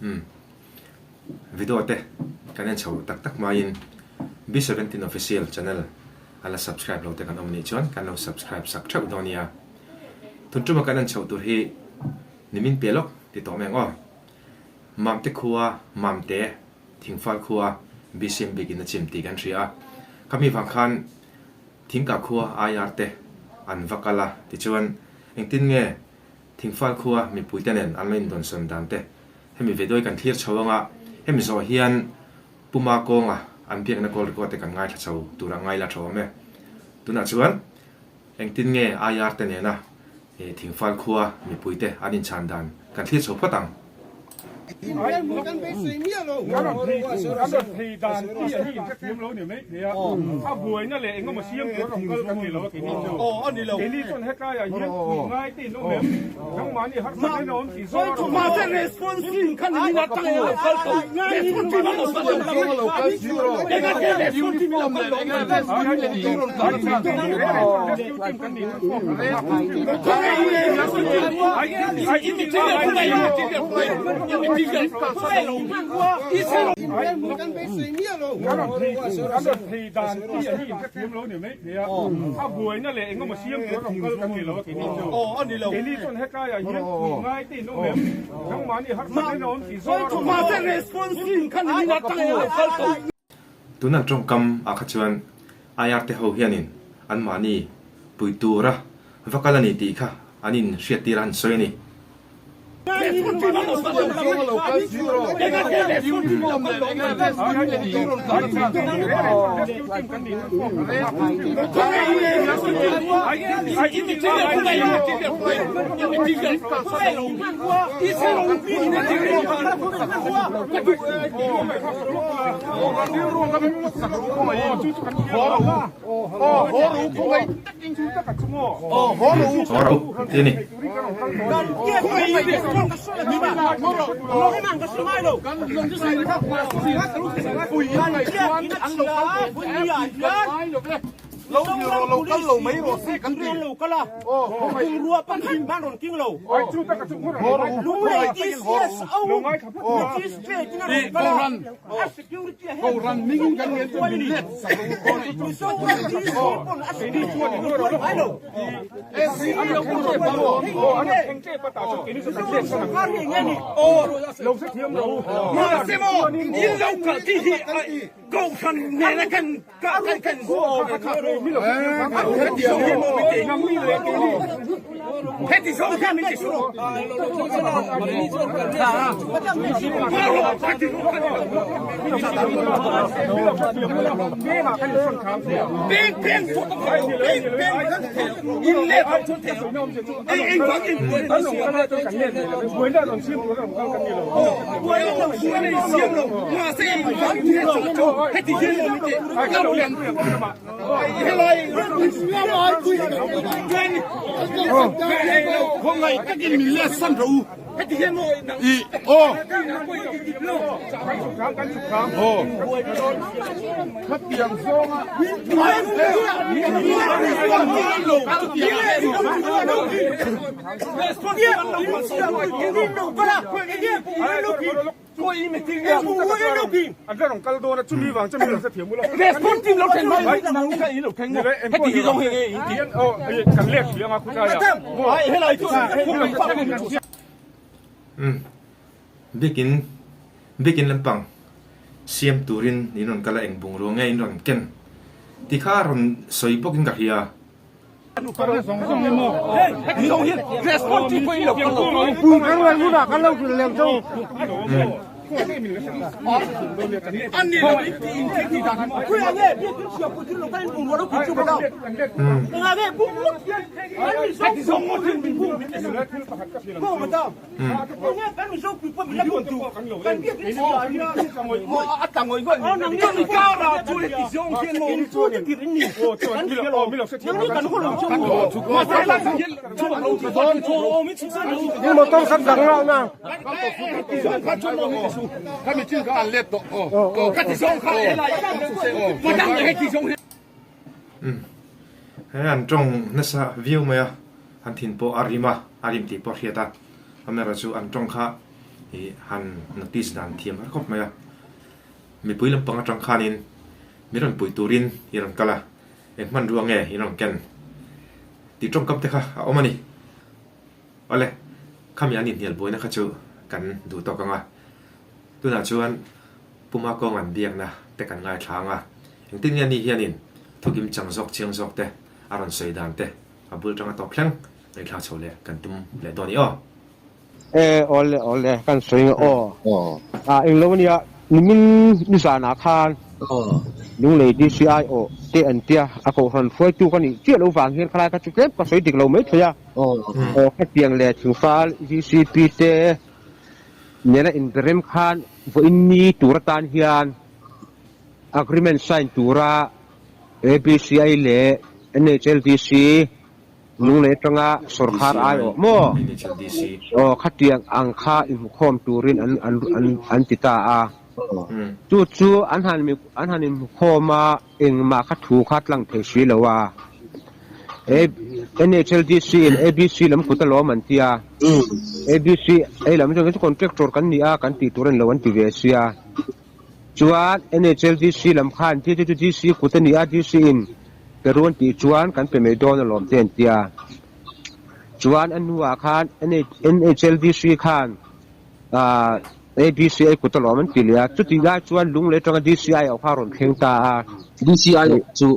Umm video te kan en chho tak tak maiin B17 Official channel a la subscribe lo te kan awm nih chuan kan lo subscribe sak theuh dawn nia. Tun tuma kan en chhoh tur hi nimin piah lawk ti tawh mai ang aw. Mamte khua Mamte Thingfal khua BCM bikin a chim tih kan hria a, khami vang khan Thingka khua IR te an va kal a tichuan engtin nge Thingfal khua mipuite nen an lo indawnsawn dan te hemi vedawi kan thlir chho anga hemi zawh hian Puma kawnga an biakna call record te kan ngaithla chho tura ngaila tha awm e. Tunah chuan engtin nge IR te nena Thingfal khua mipuite an inchhan dan kan thlir chho phawt ang. Tuna tawngkam ah kha chuan IR te ho hianin anmahni pui tura va kal a ni tih kha an inhriattir a han sawi a ni. Haw rawh u ti a ni. Umm biakin biakin lampang siam turin in rawn kal a eng bungrua nge in rawn ken tih kha a rawn sawi bawkin ka hria. He an tawng nasa viau mai a, an thin pawh a rim a, a rim tih pawh a hriat a, amaherawhchu an tawng kha. I han notice dan thiam har khawp mai a. Mipui lampang atang khanin min rawn pui turin i rawn kal a, eng hmanrua nge i rawn ken tih tawngkam te kha a awm a ni. Awle, khami an inhnial buaina kha chu kan duh tawk ang a. Tunah chuan Puma kawng an biakna te kan ngaithla ang a, engtin nge ani hianin thukim chang zawk chiang zawk te a rawn sawi dan te a bul tanga tawp thleng ngaihthlak chho leh kan tum leh dawn i aw. E, awle awle, kan sawi nge aw. A englo ania, nimin nizanah khan Lunglei DCI aw te an tia, a kohhran hruaitu ka nih chiah loh vang hian khalai kha chu tlem ka sawi dik lo mai thei a. Aw khatiang leh Thingfal VCP te nena inberem khan vawiin ni tur atan hian agreement sign tura ABCI leh NHLDC Lunglei atanga sawrkhar aiawh maw? Aw, khatiang ang kha inhmukhawm turin an an an an ti ta a. Chu chu an han an han inhmukhawm a, engmah kha thu kha tlang thei si lo a. NHLDC in ABC lam kut alawm an ti a. ABC ei lam chuan chu contractor kan ni a, kan tih tur a ni lo an ti ve sia. Chuan NHLDC lam khan ti chu chu DC kut a ni a, DC in Peru an tih chuan kan pe mai dawn alawm te an ti a. Chuan a hnuah khan NHLDC khan ABCI kut alawm an ti leh a. Chutih lai chuan Lunglei atanga DCI aw kha a rawn thleng ta a. DCI aw chu?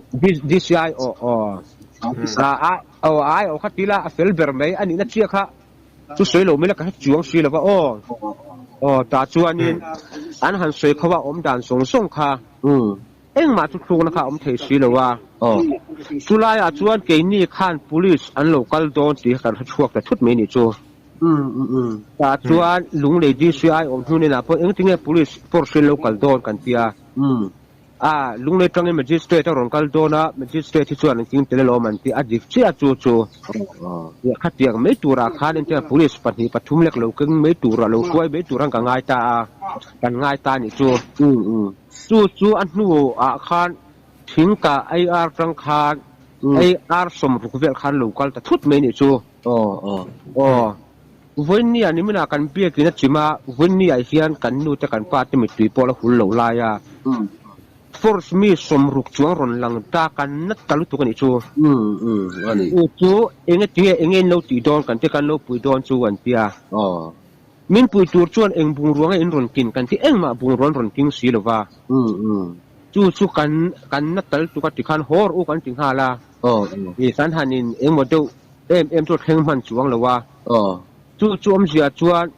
DCI aw aw. Aw ai aw kha ti la a fel ber mai a nihna chiah kha. Chu sawi lo mai la ka hre chuang si lova aw. Aw tah chuanin an han sawi kho a awm dan zawng zawng kha. Engmah chu thlukna kha a awm thei si lo a. Chu laiah chuan keini khan police an lo kal dawn tih kha kan hre chhuak ta thut mai nih chu. Tah chuan Lunglei DCI awm hnu nenah pawh engtinge police force in lo kal dawn kan ti a. A, Lunglei tangin Magistrate a rawn kal dawn a, Magistrate hi chuan an king tel alawm an ti a, dik chiah chu chu. Khatiang mai turah khan entirna police pahnih pathum lek lo keng mai turah lo hruai mai tur an ka ngai ta a, kan ngai ta nih chu. Chu chu a hnuah khan thingka AR tang khan AR 60 vel khan lo kal ta thut mai nih chu. Aw. Vawinia niminah kan biakin a chim a, Vawinia hian kan nu te kan pa te mittui pawh la hul loh lai a, force mi 60 chuang rawn lang ta kan nat ta lutuk a nih chu. U chu enge tinge enge in lo tih dawn kan ti kan lo pui dawn chu an ti a. Min pui tur chuan eng bungrua nge in rawn kin kan ti engmah bungrua an rawn king si lo va. Chu chu kan kan nat ta lutuk a ti khan haw rawh u kan ti nghal a. I kan han in engmaw deuh em em chu a thleng hman chuang lo a. Chu chu awmzia chuan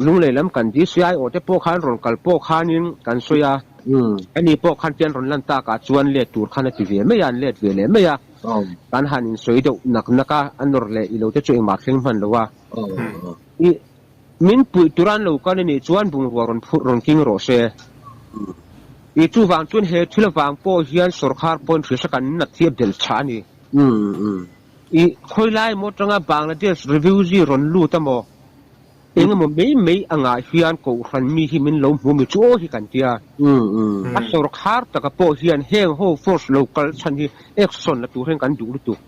Lunglei lam kan DCI aw te pawh khan rawn kal pawh khanin kan sawi a, ani pawh khan tian rawn lan takah chuan let tur khan a ti ve mai a, an let ve leh mai a. Kan han insawi deuh nak nak a, a nawr leh ilo te chu engmah thleng hman lo a. I min puih tura an lo kal a nih chuan bungrua rawn phurh rawn king rawh se. I chuvang chuan he thil avang pawh hian sawrkhar pawhin hriatsa kan nat hi a belh chhah a ni. I khawilai emaw atanga Bangladesh refugee rawn lut amaw eng emaw mai mai angah hian kohhran mi hi min lo hmu mi chu aw hi kan tia. A sawrkhar taka pawh hian heng ho force lo kal chhan hi action la tur hian kan duh lutuk.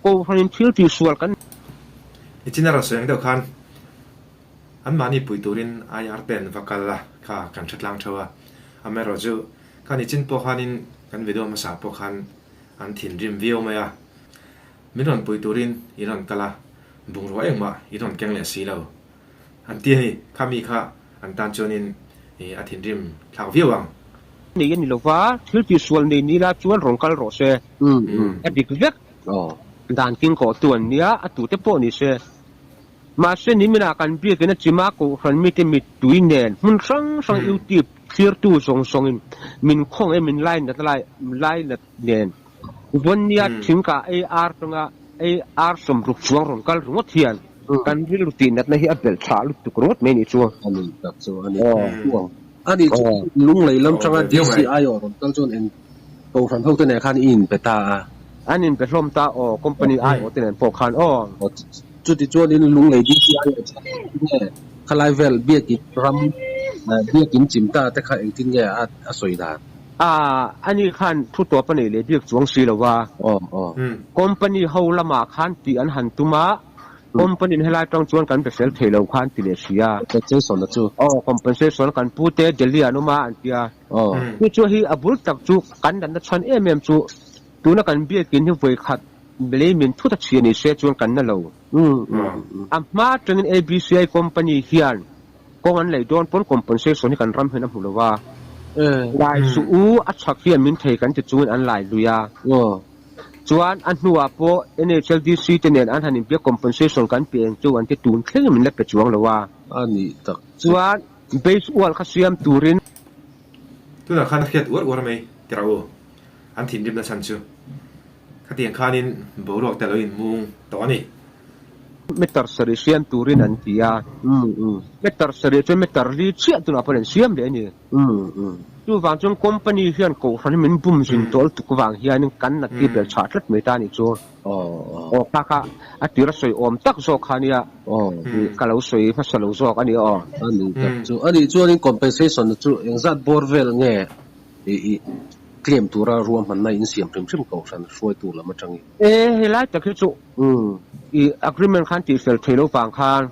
Kohhranin thil tihsual kan. I chin a rawn sawi ang deuh khan anmahni pui turin IR te an va kal a kha kan hre tlang theuh a. Amaherawhchu khan i chin pawh khanin kan video hmasa pawh khan An thinrim viau mai a, Min rawn pui turin i rawn kal a, bungrua engmah i rawn keng leh si lo. An ti a ni, kha mi kha an tan chuanin a thinrim thlak viau ang. Nei a ni lo va, thil tihsual nei ni la chuan rawn kal rawh se. A dik vek. Dan king kawhtu an nia, a tute pawh ni se. Mahse niminah kan biakin a chim a, Kohhran mite mittui nen hmun hrang hrang YouTube thlirtu zawng zawngin min khawng e min lainat lai lainat nen Vawnnia thingkah AR tanga AR 60 chuang rawn kal ringawt hian kan rilru tihnatna hi a belh tha lutuk ringawt mai nih chu. A ni tak chu a ni. A ni chu Lunglei lam tanga DCI aw rawn kal chuan eng Kohhran hote nen khan i inpe ta a. An inpe hlawm ta aw, company aiawh te nen pawh khan aw. Chuti chuanin Lunglei DC aiawh chuan engtin nge khalai vel biakin ram biakin chim ta te kha engtin nge a sawi dan? A, ani khan thu tawp a neih leh bik chuang si lo a. Company ho lamah khan tih an han tum a. Company in helai tang chuan kan be fel thei lo kha an ti leh si a. Compensation a chu. Aw compensation kan pu te Delhi ah an awm a an ti a. Chu chu hi a bul tak chu kan natna chhan em em chu tuna kan biakin hi vawi khat lei min thut a chhia ni se chuan kan na lo. A hma atangin ABCI company hian kawng an lei dawn pawn compensation hi kan ram hian a hmu lo a. Lai suh u a chhak hian min thei kan ti chungin an lai lui a. Chuan a hnuah pawh NHLDC te nen an han inbiak compensation kan pe eng chu an ti tun thleng min la pe chuang lo a. A nih tak chu. Chuan base wall kha siam turin. Tunah khan a hriat uar uar mai tirh u, an thinrimna chhan chu khatiang khanin boruak te lo inmung tawh a ni. Meter sarih siam turin an ti a, meter sarih chuan meter li chiah tunah pawh an siam leh a ni. Chuvang chuan company hian kohhran hi min bum zin tawh lutuk vang hianin kan nat tir bel chhah tlat mai ta a nih chu. Aw kha kha a tir a sawi awm tak zawk kha nia ka lo sawi hmasa lo zawk a ni aw. A ni tak chu. A nih chuanin compensation chu engzat bawr vel nge i claim tura ruahmanna in siam hrim hrim kohhran hruaitu lam atangin? E helai tak hi chu i agreement khan tihfel thei lo vang khan.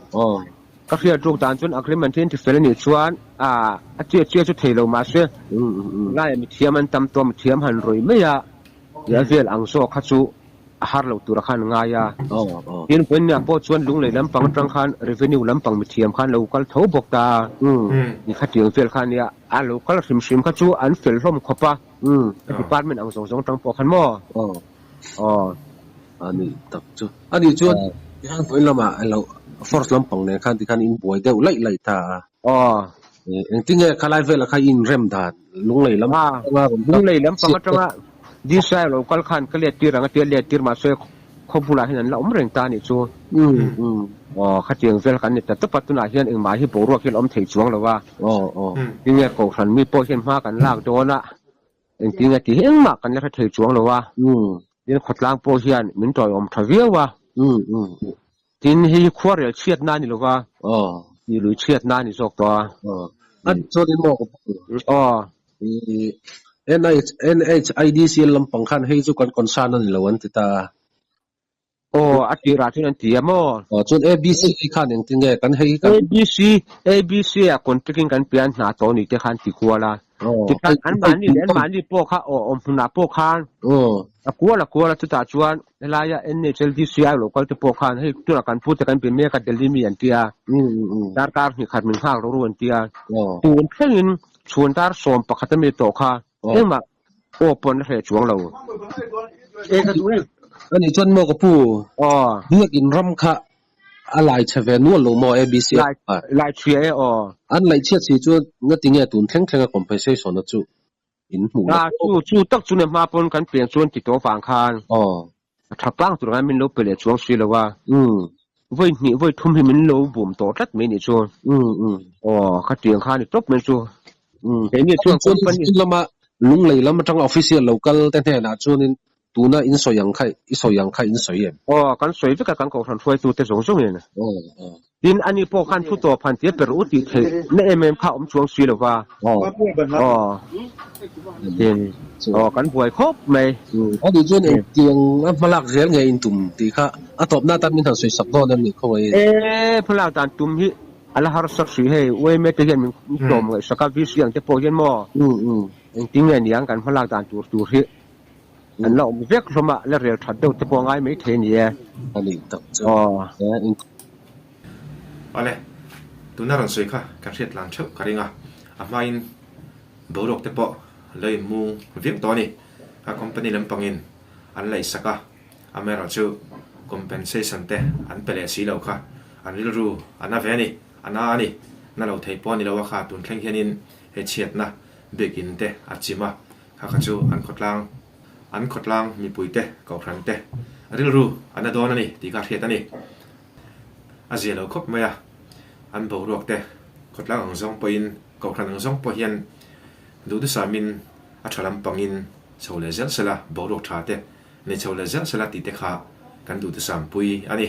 Ka hriat ruk dan chuan agreement hi an ti fel a nih chuan a chiah chiah chu thei lo mahse laiah mithiam an tam tawh a, mithiam han rawih mai a, ih a vel ang zawk kha chu a har lo tura khan ngai a. Tin, Vawinia pawh chuan Lunglei lampang atang khan revenue lampang mithiam khan lo kal tho bawk ta a, ih khatiang vel kha ania, a lo kal hrim hrim kha chu an fel hlawm khawp a, department ang zawng zawng atang pawh khan maw? Aw. A nih tak chu. A nih chuan tikhan vawiin lamah elo force lampang nen khan tikhan in buai deuh laih laih ta a. Aw. Engtinge khalai velah kha i inrem dan Lunglei lam atanga rawn kal. Lunglei lampang atanga DCI lo kal khan ka let tir ang a tia let tir mahse khaw bulah hian an la awm reng ta a nih chu. Aw khatiang vel kan ni ta tawp a tunah hian engmah hi boruak hian a awm thei chuang lo a. Tinge Kohhran mi pawh hian hma kan lak dawn a. Engtin a ti hi engmah kan la hre thei chuang lo a, tin khawtlang pawh hian min tawiawm tha viau a, tin hei hi khuarel chhiatna a ni lo va, tih lui chhiatna a ni zawk tawh a. Aw. NHIDCL lampang khan hei chu kan concern a ni lo an ti ta a. Aw, a tirah chuan an ti a maw? Aw, chuan ABC khan engtin nge kan hei kan. ABC, ABC ah contract in kan pian hna tawh ni te khan ti kual a. Tikhan anmahni leh anmahni pawh kha aw awmhmunah pawh khan a kual a kual a chutah chuan helaia NHLDCI lo kal te pawh khan hei tunah kan pute kan pe mek a Delhi mi an ti a. Darkar hnih khat min nghak ro ru an ti a. Tun thlengin chhun dar 11 a mi tawh kha engmah Aw pawn a hreh chuang lo. E ka duh em. A nih chuan maw ka pu? Aw. Biakin ram kha a lai chhe ve nual lo maw ABC a? Lai chhia e aw. An laih chhiat si chuan ngati nge tun thleng thleng a compensation a chu in hmuh lo. Chu chu tak chu ne hma pawn kan pian chuan ti tawh vang khan. Aw. A tha tlang tur anga min lo pe leh chuang si lo a. Vawi hnih vawi thum hi min lo bum tawh tlat mai nih chu. Aw khatiang kha ni tawp mai chu. Keini chuan company. Lama Lunglei lam atanga official lo kal te hnenah chuanin tuna in sawi ang kha i sawi ang kha in sawi em? Aw kan sawi vek a kan kohhran hruaitu te zawng zawngin. Tin, ani pawh khan thu tawp han tia per u tih theih na em em kha awm chuang si lo va. Aw. Tin, aw kan buai khawp mai. Ani chuan engtiang a hmalak zel nge in tum tih kha a tawpna atan min han sawi sak dawn em ni khawngaih in? E, hmalak dan tum hi a la harsa hrih hei, UMA te hian min tlawm ngaihsak a, VC ang te pawh hian maw engtin nge niang kan hmalak dan tur tur hi an la awm vek hlawm a, la rel that deuh te pawh a ngai mai thei a ni e. A nih tak chu. Aw. Awle, tuna rawn sawi kha kan hriat tlan theuh ka ring a, a hmain boruak te pawh lo inmung viau tawh a ni. A company lampangin an laihsak a, amaherawhchu compensation te an pe leh si lo kha an rilru a na ve a ni, a na a ni. Na lo thei pawh a ni lo a kha, tun thleng hianin he chhiatna biakin te a chim a, Kha kha chu an khawtlang, an khawtlang mipuite, kohhrante rilru a na dawn a ni tih kha hriat a ni. A zia lo khawp mai a, an boruak te khawtlang ang zawng pawhin, kohhran ang zawng pawh hian duhdusamin a tha lampangin chho leh zel sela, boruak tha te nei chho leh zel sela tih te kha kan duhdusampui a ni.